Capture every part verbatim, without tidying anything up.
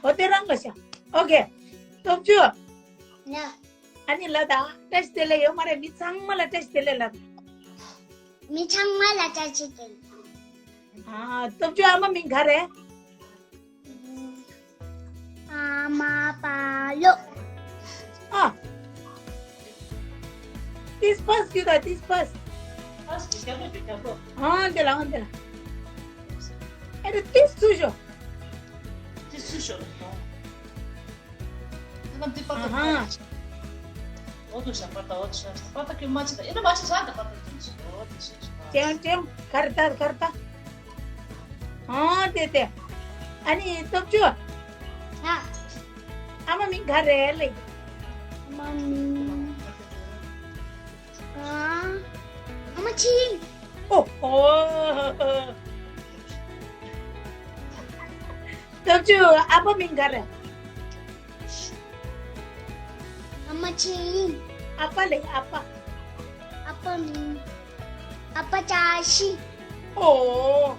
འོ་དེ་རང་ལ་ཤ། ཨོ་ཁེ། སྟོབས་ཆུ། ཡ། ཨ་ནི་ལ་ད་བཀྲ་ཤིས་བདེ་ལེགས་ཡོད་མ་རེད། མི་ཚང་མ་ལ་བཀྲ་ཤིས་བདེ་ལེགས་ལ། མི་ཚང་མ་ལ་བཀྲ་ཤིས་བདེ་ལེགས། ཨ། སྟོབས་ཆུ་ཨ་མ་མིང་ག་རེད། ཨ་མ་པ་ལོ། ཨ། ཏིས་པས་ཡོད་ད་ཏིས་པས། ཨ་འདི་ལ་ཨ་འདི་ལ། ཨེ་རེད་ཏིས་སུ་ཞོ། ཏིས་སུ་ཞོ། ཨ་ཧ། འོ་དུ་ཞག་པ་ད་འོ་དུ་ཞག་པ་ད་ཀྱི་མ་ཅི་ད་ཨེ་ན་མ་ཅི་ཟ་ད་པ་ད་ཅི་ཞོ་འོ་དུ་ཞག་པ། ཅེང་ཅེང་གར་ད་གར་ད། ཨ་དེ་དེ། ཨ་ནི་སྟོབས་ཆུ། ཨ། ཨ་མ་མིང་ག་རེད་ལེ། ཨ་མ་མིང་། ཨ། ཨ་མ་ཆིང་། ཨོ་ཧོ། སྟོབས་ཆུ་ཨ་ཕ་མིང་ག་རེད། ཨ་མ་ཆིང་། ཨ་ཕ་ལེ་ཨ་ཕ། ཨ་ཕ་མིང་། ཨ་ཕ་ཅ་ཤི། ཨོ།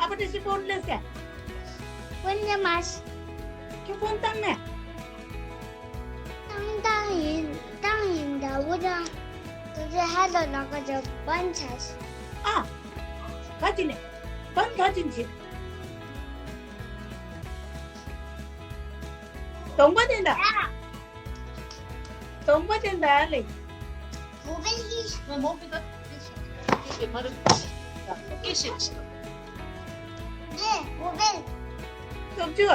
ཨ་ཕ་ཅ་ཤི་ཕོན་ལེ་སེ། ཕོན་ལེ་མ་ཤི། ཁྱོད་ཕོན་བཏང་ནས། བཏང་བཏང་ཡིན་བཏང་ཡིན་ད་འུ་ད། དེ་ཚེ་ཧ་ལོ་ལ་ཀ་ཅོ་བན་ཆ་ཤི། ཨ། ག་ཅི་ནས། བན་ག་ཅི་ནས། གདོང་པ་དེ་འདྲ། གདོང་པ་དེ་འདྲ་ལེ། མོ་བེལ་གྱི། མོ་བེལ་གྱི་ད། ཀེ་ཤེ་ཤེ། ནེ་མོ་བེལ། སྟོབས་ཆུ།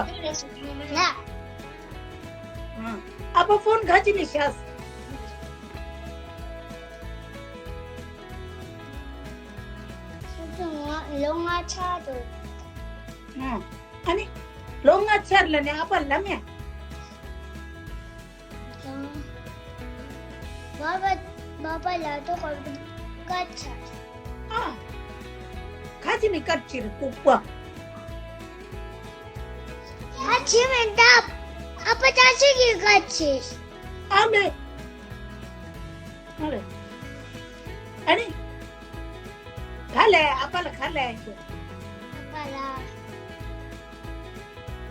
ཡ། ཨ་ཕ་ཕོན་ག་ཅི་ནས་ཤ། ལོ་ལྔ་ཆགས་འདུག་ཨ་ནི། ལོ་ལྔ་ཆར་ལ་ནི་ཨ་ཕ་ལ་མེ། བ་བ་བ་བ་ལ་ཏོ་ག་ཀ་ཆ། ཨ། ཁ་ཅི་ནི་ཀ་ཅི་རི་ཀུག་པ། ཁ་ཅི་མེ་ད། ཨ་ཕ་ཅ་ཅི་གི་ཀ་ཅི། ཨ་མེ། ཨ་ལེ། ཨ་ནི། ག་ལེ་ཨ་ཕ་ལ་ག་ལེ་ཞུ། ཨ་ཕ་ལ།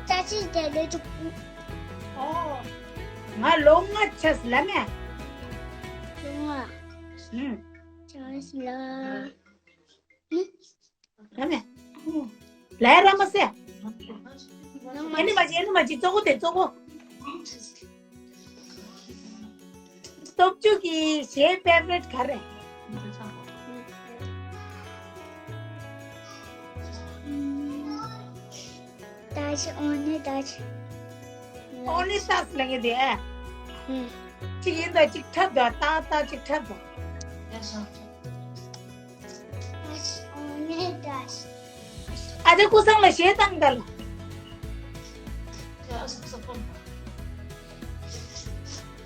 ཅ་ཅི་དེ་ལེ་ཅུ་ཀུ། ཨོ། ང་ལོ་ལྔ་ཆགས་ལ་མེ། ལོ་ལྔ། ཧུམ། ཆགས་ལ། ཧུམ། ལ་མེ། ལ་ར་མ་སེ། ཨ་ནི་མ་ཅི་ཨ་ནི་མ་ཅི་ཙོག་གོ་དེ་ཙོག་གོ། སྟོབས་ཆུ་གི་གཞས་ཕེ་ཝ་རེཊ་ག་རེ། ད་ཅི་ཨོ་ནི་ད་ཅི། ཨོ་ནི་ད་ཅི་ལ་ངེ་དེ། ཨུམ། གཅིག་ཡིན་ད་གཅིག་འཁྲབ་ད་ད་ད་གཅིག་འཁྲབ་ད། ཨ་ཅག་ཀུ་སང་ལ་གཞས་བཏང་ད་ལ།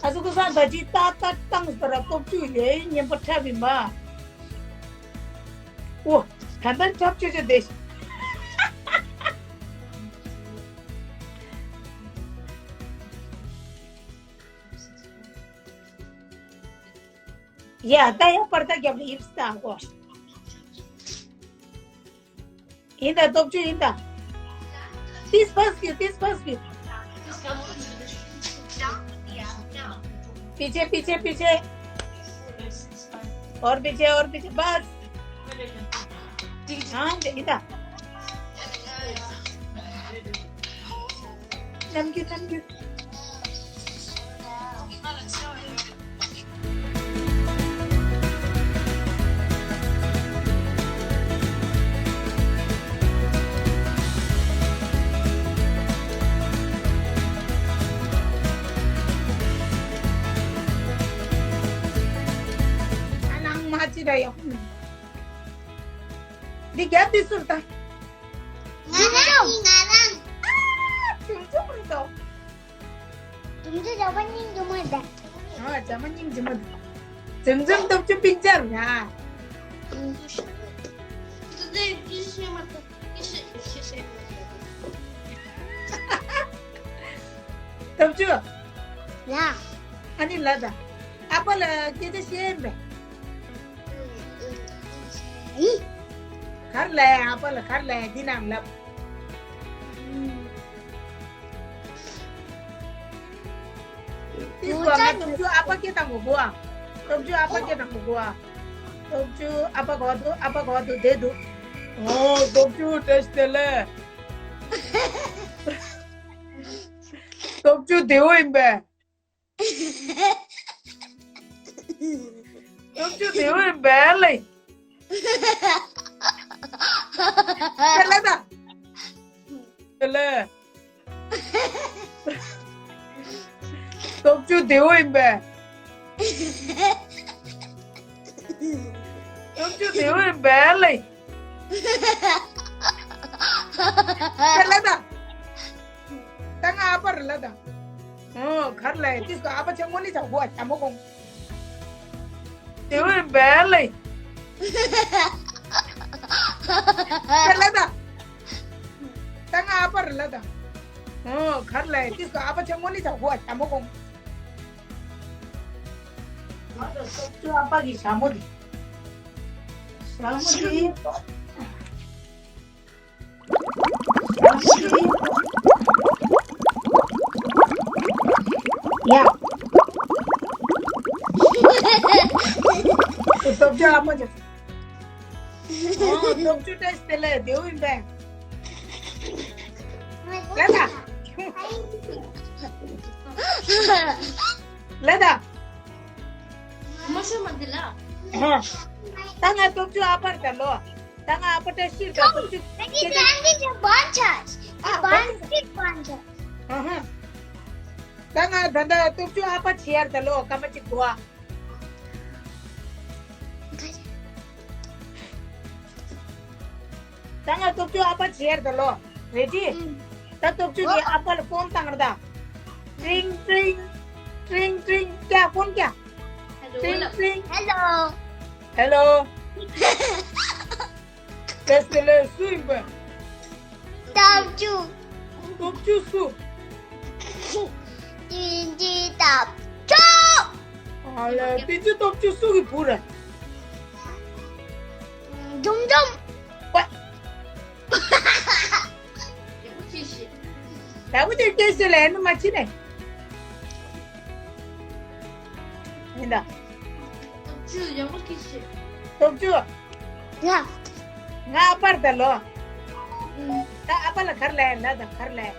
ཨ་ཅག་ཀུ་སང་ད་ཅི་ཏག་ཏག་བཏང་ཟེར་ར་སྟོབས་ཆུ་ཡེ་ཉན་པ་འཁྲབ་ཡིན་པ། ཨོ། ད་ལྟ་འཁྲབ་ཆོས་ཆོས་བསྡད། ཡ་ད་ཡ་པར་ད་རྒྱབ་ལ་ཡིབ་སྟ་གོ། ཡིན་ད་སྟོབས་ཆུ་ཡིན་ད། ཏིས་ཕས་གི་ཏིས་ཕས་གི། पीछे पीछे पीछे। और पीछे और पीछे बस। हाँ यही था। नमकीन नमकीन। ཨ་ནང་མ་ཅི་ར་ཡོང་། འདི་རྒྱབ་འདི་ཟུར་ད། ང་རང་ང་རང་། ཨ། ཆུང་ཆུང་རེད་དོ། ཆུང་ཆུང་རྒྱ་མ་སྙིང་རྗེ་མོ་ད། ཨ་རྒྱ་མ་སྙིང་རྗེ་མོ་ད། ཆུང་ཆུང་སྟོབས་ཆུ་པིན་ཅར་ཡ། སྟོབས་ཆུ། ཡ། ཨ་ནི་ལ་ད། ཨ་ཕ་ལ་སྐད་ཆ་བཤད་པས། གར་ལ་ཡ་ཨ་ཕ་ལ་གར་ལ་ཡ་འདི་རྣམས་ལབ། ང་སྟོབས་ཆུ་ཨ་ཕ་སྐད་བཏང་དགོས་གོ་ཨ། སྟོབས་ཆུ་ཨ་ཕ་སྐད་བཏང་དགོས་གོ་ཨ། སྟོབས་ཆུ་ཨ་ཕ་གོ་འདུག་ཨ་ཕ་གོ་འདུག་བསྡད་འདུག་ཨོ་སྟོབས་ཆུ་བཀྲ་ཤིས་བདེ་ལེགས། སྟོབས་ཆུ་བདེ་བོ་ཡིན་པས། སྟོབས་ཆུ་བདེ་བོ་ཡིན་པས་ལེ། དེ་ལེ་ད། དེ་ལེ། སྟོབས་ཆུ་བདེ་བོ་ཡིན་པས། སྟོབས་ཆུ་བདེ་བོ་ཡིན་པས་ལེ། དེ་ལེ་ད། ད་ང་ཨ་ཕ་རེད་ལ་ད། ཨོ་གར་ལ་ཡ་ཏིས་ཀ་ཨ་ཕ་ཆེན་མོ་ནི་ཆ་གོ་ཨ་ཆ་མོ་གོང་། དེ་བས་འབད་ལེ། དེ་ལ་ད། ད་ང་ཨ་ཕ་རེད་ལ་ད། ཨོ་གར་ལ་ཡ་ཏིས་ཀ་ཨ་ཕ་ཆེན་མོ་ནི་ཆ་གོ་ཨ་ཆ་མོ་གོང་། ང་ད་སོབ་ཅུ་ཨ་ཕ་གི་ཞྭ་མོ་དེ། ཞྭ་མོ་དེ། ཡ། སྟོབས་ཆུ་ཨ་མ་ཅག་ཨོ་སྟོབས་ཆུ་བཀྲ་ཤིས་བདེ་ལེགས་བདེ་བོ་ཡིན་པས། ལ་ད། ལ་ད། མ་ཤོད་མ་འདི་ལ། ད་ང་སྟོབས་ཆུ་ཨ་ཕར་ད་ལོ། ད་ང་ཨ་ཕ་བཀྲ་ཤིས་ད་སྟོབས་ཆུ། Daddy, daddy, you want us? ཨ། One big one. ཨ་ཧ། ད་ང་ད་ད་སྟོབས་ཆུ་ཨ་ཕ་བྱེད་ཡར་ད་ལོ་སྐར་མ་གཅིག་འགོ་ཨ། ད་ང་སྟོབས་ཆུ་ཨ་ཕ་བྱེད་ཡར་ད་ལོ། རེ་ཌི། ད་སྟོབས་ཆུ་གི་ཨ་ཕ་ལ་ཕོན་བཏང་ར་ད། ཀྲིང་ཀྲིང་། ཀྲིང་ཀྲིང་། ཀྱ་ཕོན་ཀྱ། ཀྲིང་ཀྲིང་། Hello. Hello. བཀྲ་ཤིས་བདེ་ལེགས། སུ་ཡིན་པས། སྟོབས་ཆུ། སྟོབས་ཆུ་སུ། ཏིན་ཏིན་སྟོབས་ཆུ། ཨ་ལས་ཏིན་ཏིན་སྟོབས་ཆུ་སུ་གི་བུ་རེད། འཇོམས་འཇོམས། ལགས་པོ་ཅིག་སྐད་ཤེས་ལ་ཡིན་ནི་མ་ཕྱི་ནས། ཡིན་ད། སྟོབས་ཆུ་ཡག་པོ་སྐད་ཤེས། སྟོབས་ཆུ། ཡ། ང་ཨ་ཕར་ད་ལོ། ད་ཨ་ཕ་ལ་གར་ལ་ཡ་ལ་ད་གར་ལ་ཡ།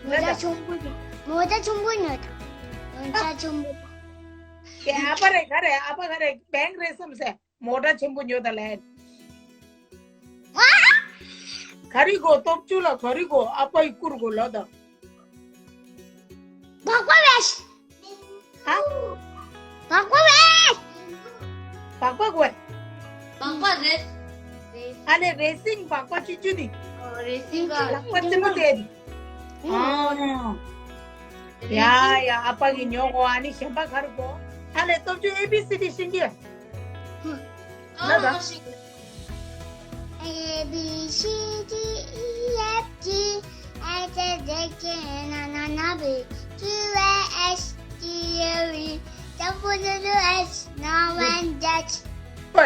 མོ་ཊ་ཆུང་པོ་ཉོ། མོ་ཊ་ཆུང་པོ་ཉོ་དང་། མོ་ཊ་ཆུང་པོ། དེ་ཨ་ཕ་རེད་ག་རེད། ཨ་ཕ་ག་རེད། བེང་རེད་བསམ་སེ། མོ་ཊ་ཆེན་པོ་ཉོ་དང་ལན། ག་རེ་དགོས། སྟོབས་ཆུ་ལ་ག་རེ་དགོས། ཨ་ཕ་ཡི་བསྐུར་དགོས་ལབ་དང་། སྦག་སྦག་རེད། ཧ། སྦག་སྦག་རེད། སྦག་སྦག་དགོས། སྦག་སྦག་རེད། ཨ་ལས་རེ་སིང་སྦག་སྦག་ཆུ་ཆུ་དེ། ཨོ་རེ་སིང་སྦག་སྦག་ཆེན་པོ་དེ་དེ། ཨ། ཡ་ཡ། ཨ་ཕ་གི་ཉོ་གོ་ཨ་ནི་གཞན་པ་ག་རེ་དགོས། ཨ་ལས་སྟོབས་ཆུ་ཨེ་བི་སི་ཌི་ཤེས་ཀྱི། ལ་ད། A B C D E F G H I J K L M N O P Q R S T U V W X Y Z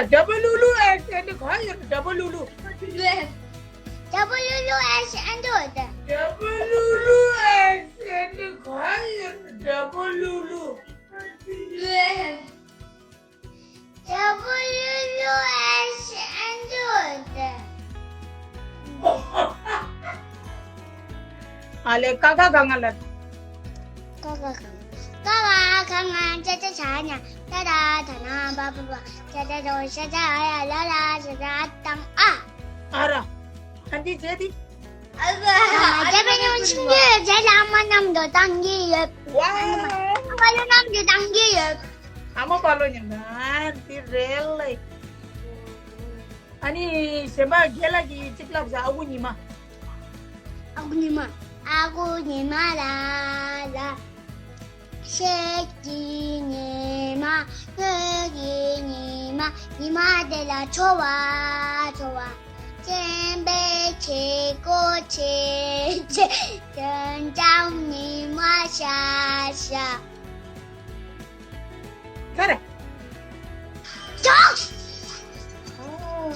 W L X ཨེ་ནི་ག་ཡོད། W W W X ཨེ་འདི་འོ་ད། W X ཨེ་ནི་ག་ཡོད། W W W X ཨེ་འདི་འོ་ད། ཨ་ལས་ཀ་ཁ་ག་ང་ལ། ཀ་ཁ་ག་ང་། ཀ་ཁ་ག་ང་། ཅ་ཅ་ཆ་ཉ། ཏ་ཏ་ད་ན་པ་པ་པ། ཅ་ཅ་དོ་ཤ་ཅ་ཨ་ཡ་ལ་ལ་ཤ་ཅ་ཨ་དང་ཨ། ཨ་ར། ཨ་འདི་རྗེས་དེ། ཨ་ར། ཨ་རྒྱ་བལ་ཡོང་ཕྱིན་གྱི་རྗེས་ལ་ཨ་མ་མཉམ་དུ་བཏང་གི་ཡོད། ཝའོ། ཨ་མ་ལོ་མཉམ་དུ་བཏང་གི་ཡོད། ཨ་མ་པ་ལོ་མཉམ་དུ། ཨ་འདི་རེད་ལེ། ཨ་ནི་གཞན་པ་རྒན་ལགས་ཀྱིས་གཅིག་ལབ་ས། ཨ་ཁུ་ཉི་མ། ཨ་ཁུ་ཉི་མ། ཨ་ཁུ་ཉི་མ་ལ་ལ། ཁྱེད་ཀྱི་ཉི་མ། ངེད་ཀྱི་ཉི་མ། ཉི་མ་དེ་ལ་འཚོ་བ་འཚོ་བ། སེམས་པའི་ཆེ་གོ་ཆེ་ཆེ། དོན་ཀྱང་ཉི་མ་ཤར་ཤར། ག་རེ། ཅོག་ཨོ།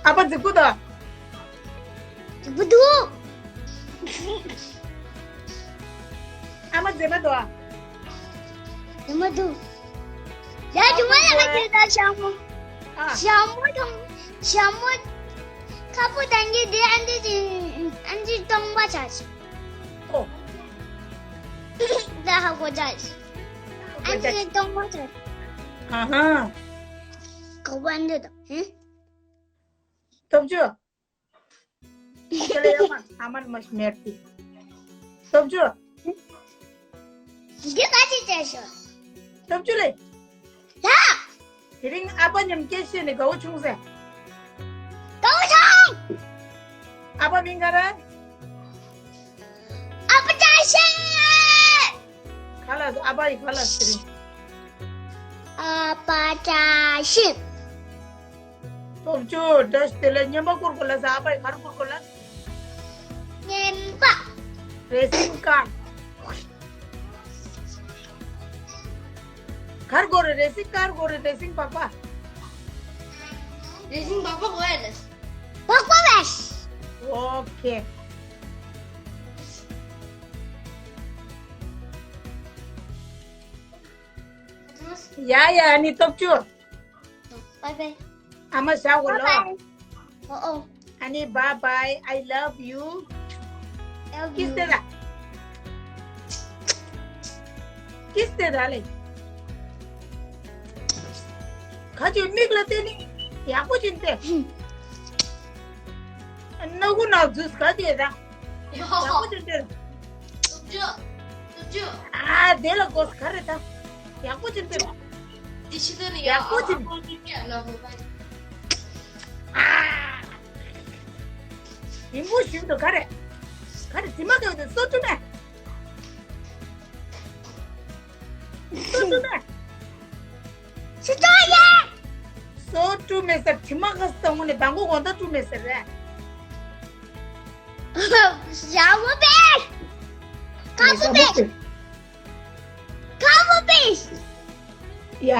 ཨ་ཕ་རྫིག་པོ་འདུག་རྫིག་པོ་འདུག་ཨ་མ་མཛེས་མ་འདུག་ཨ། མཛེས་མ་འདུག་ཡ་ཇུ་མ་ལ་ཁ་ཁྱེར་ད་ཞྭ་མོ། ཨ། ཞྭ་མོ་དང་ཞྭ་མོ་ཁ་པོ་དང་གི་དེ་ཨན་ཅི་ཅི་ཨན་ཅི་སྟོང་པ་ཆ་ཆི། ཨོ། ད་ཧ་གོ་ཆ་ཆི། ཨན་ཅི་སྟོང་པ་ཆ་ཆི། ཨ་ཧ། གོ་བ་འདི་དང་། ཧི། སྟོབས་ཆུ། ཁྱེད་ལ་ཡ་མ་ཨ་མ་མ་ཤི་མེར་ཏི། སྟོབས་ཆུ། འདི་ག་ཅི་བྱས་ཤོག་སྟོབས་ཆུ་ལེ། ཡ། དེ་རིང་ཨ་ཕ་མཉམ་སྐད་བཤད་ནས་དགའ་བོ་བྱུང་ཟེར། དགའ་བོ་བྱུང་། ཨ་ཕ་མིང་ག་རེ། ཨ་ཕ་བཀྲ་ཤིས། ག་ལ་ཨ་ཕ་ཡི་ག་ལ་ཟེར། ཨ་ཕ་བཀྲ་ཤིས། སྟོབས་ཆུ་འདྲ་ཞིག་དེ་ལ་རྔན་པ་བསྐུར་དགོས་ལ་ཟེར། ཨ་ཕ་ཡི་ག་རེ་བསྐུར་དགོས་ལ། རྔན་པ། རེ་སིང་ཀར། ག་རེ་དགོས་རེད། རེ་སིང་ཀར་དགོས་རེད། རེ་སིང་སྦག་སྦག་རེ་སིང་སྦག་སྦག་དགོས་རེད། སྦག་སྦག་རེད། ཨོ་ཁེ། ཡ་ཡ་ཨ་ནི་སྟོབས་ཆུ། Bye bye. ཨ་མ་ཞག་གོ་ལོ། Bye bye. ཨོ་ཨོ། ཨ་ནི་bye bye, I love you. Love you. ཀིས་ཏེ་ར། ཀིས་ཏེ་ར་ལེ། ཁ་ཆུ་མིག་ལ་བལྟས་ནི་ཡག་པོ་ཅིག་བལྟས། སྣ་ཁུག་ནང་འཛུལ་ག་དེ་ར། ཡག་པོ་ཅིག་བལྟས། ཨ་དེ་ལ་གོ་ག་རེ་ད། ཡག་པོ་ཅིག་བལྟས། འདི་ཕྱི་ཚོ་ནས་ཡག་པོ་ཅིག་ཨ་ཧོ་ཧོ། ཨ། རིང་པོ་ཞིག་ཏུ་ག་རེ། ག་རེ་དྲི་མ་ག་རེ་སོ་བཅུ་མེད། སོ་བཅུ་མེད། སོ་བཅུ་ཡ། སོ་བཅུ་མེད་ཟེར། དྲི་མ་ག་ས་ངོ་ནས་དང་པོ་དགོང་དག་བཅུ་མེད་ཟེར་རེད། ཞྭ་མོ་པས། ཁ་པོ་པས། ཁ་པོ་པས། ཡ།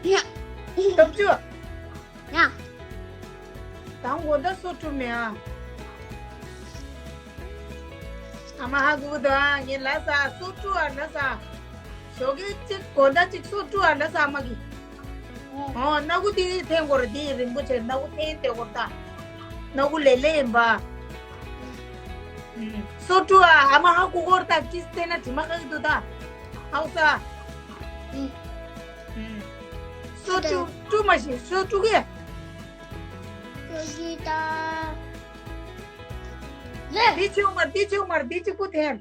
ཡ། སྟོབས་ཆུ། ཡ། དང་དགོང་དག་སོ་བཅུ་མེད་ཨ། ཨ་མ་ཧ་གོ་གི་འདུག་ཨ། ངས་ལབ་ས་སོ་བཅུ་ཨ་ལབ་ས། ཞོགས་ཀས་གཅིག་དགོང་དག་གཅིག་སོ་བཅུ་ཨ་ལབ་ས་ཨ་མ་གིས། ཨོ། སྣ་ཁུག་དེ་འཐེན་དགོས་རེད། དེ་རིང་པོ་བྱས་སྣ་ཁུག་འཐེན་བསྡད་དགོས་རེད་ད། སྣ་ཁུག་ལེ་ལེ་ཡིན་པ། སོ་བཅུ་ཨ། ཨ་མ་ཧ་གོ་གོ་རེད་ད། ཀིས་བལྟས་ན་དྲི་མ་ག་གི་འདུག་ད། ཧའུ་ས། སོ་བཅུ་བཅུ་མ་ཤེས་སོ་བཅུ་གི། སོ་གི་ད། འདི་ཆེའུ་མར་འདི་ཆེའུ་མར་འདི་གཅིག་པུ་འཐེན།